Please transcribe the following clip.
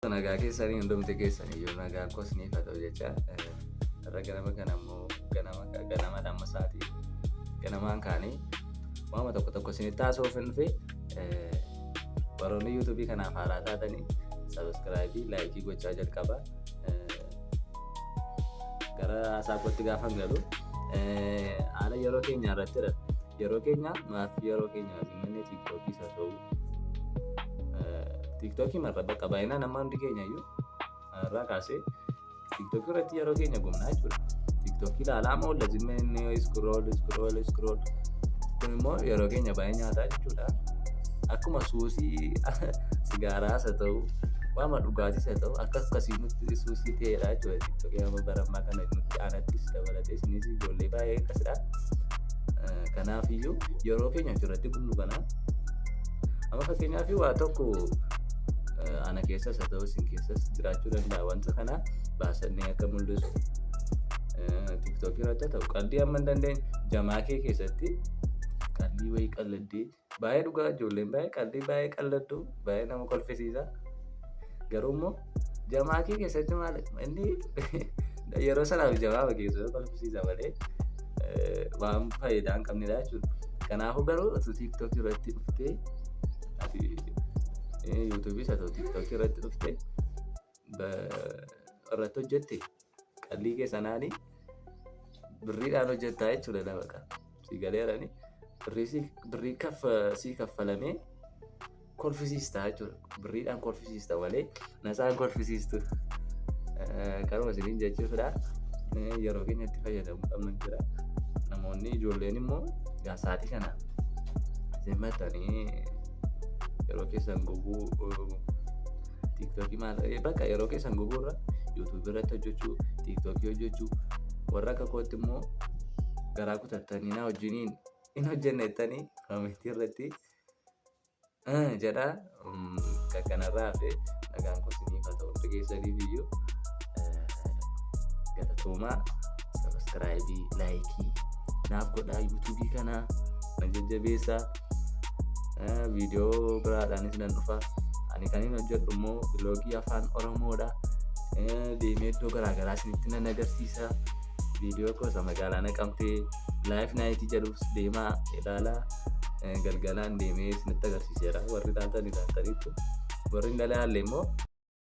Nagaa keessanii hundumti keessanii iyyuu nagaan koo isiniif haa ta'u jecha har'a ganama kana immoo ganama ganama amma sa'aatii ganamaan kaanii waama tokko tokko isinitti haasa'uuf hin dhufe. Warroonni yuutuubii kanaaf haaraa taatanii sabiskiraayibii laayikii gochaa jalqaba. Gara haasaa kootti gaafan galu haala yeroo keenya irrattidha. Yeroo keenya maaf yeroo keenya manni tiiktookii isa ta'u tiiktookii marra bakka baay'inaan amma hundi keenya iyyuu irraa kaasee tiiktookii irratti yeroo keenya gubnaa jechuudha. Tiiktookii ilaalaa amma oolla zimmee scroll scroll scroll, kun immoo yeroo keenya baay'ee nyaataa jechuudha. Akkuma suusii sigaaraas haa ta'u, waama dhugaatiis haa ta'u, akka akkasii nutti suusii ta'edha jechuudha. Tiiktookii amma bara ammaa kana nutti aanattis dabalatee isinis ijoollee baay'ee akkasidha. Kanaaf iyyuu yeroo keenya achirratti gubnu kana amma fakkeenyaaf waa tokko ana keessas haa ta'u isin keessas jiraachuu danda'a, wanta kana baasannee akka mul'isu tiiktookii irratti haa ta'u qaldii amma hin dandeenye jamaa kee keessatti qaldii wayii qalladdee baay'ee dhugaa ijoolleen baay'ee qaldii baay'ee qalladdu, baay'ee nama kolfisiisa. Garuu immoo jamaa kee keessatti maal inni yeroo sanaaf jamaa keessatti kolfisiisa malee waan faayidaa hin qabnedha jechuudha. Kanaafuu garuu utuu tiiktookii irratti dhuftee, ati yuutuubiis haa ta'u tiiktookii irratti dhuftee irratti hojjette, qallii kee sanaanii birriidhaan hojjettaa jechuudha lafa kana. Si galeerani birrii sii kaffalamee kolfisiista jechuudha. Birriidhaan kolfisiista malee nasaan kolfisiistu. Kanuma isiniin jechuudha. Yeroo keenya itti fayyadamuu qabna jira. Namoonni ijoolleen immoo sa'aatii kana isin maxxanii yeroo keessan gubuu tiiktookii maal bakka yeroo keessan gubuu irra yuutuubii irratti hojjechuu, tiiktookii hojjechuu, warra akka kootti immoo garaa kutattanii na wajjiniin hin hojjenne jettanii koomentii irratti jedha. Kan kanarraa hafe nagaan koo isiniif haa ta'u hundi keessaniif iyyuu galatoomaa. Sabiskiraayibii laayikii naaf godhaa, yuutuubii kanaa na jajjabeessaa. Viidiyoo biraadhaanis nan dhufa. Ani kan hin hojjedhu immoo biloogii afaan Oromoodha. Deemee iddoo garaagaraa isinitti nan agarsiisa. Viidiyoo gosa magaalaa Naqamtee live night jedhus deemaa ilaalaa. Galgalaan deemee isinitti agarsiiseera. Warri ilaaltan ilaaltaniitu, warri hin ilaalle immoo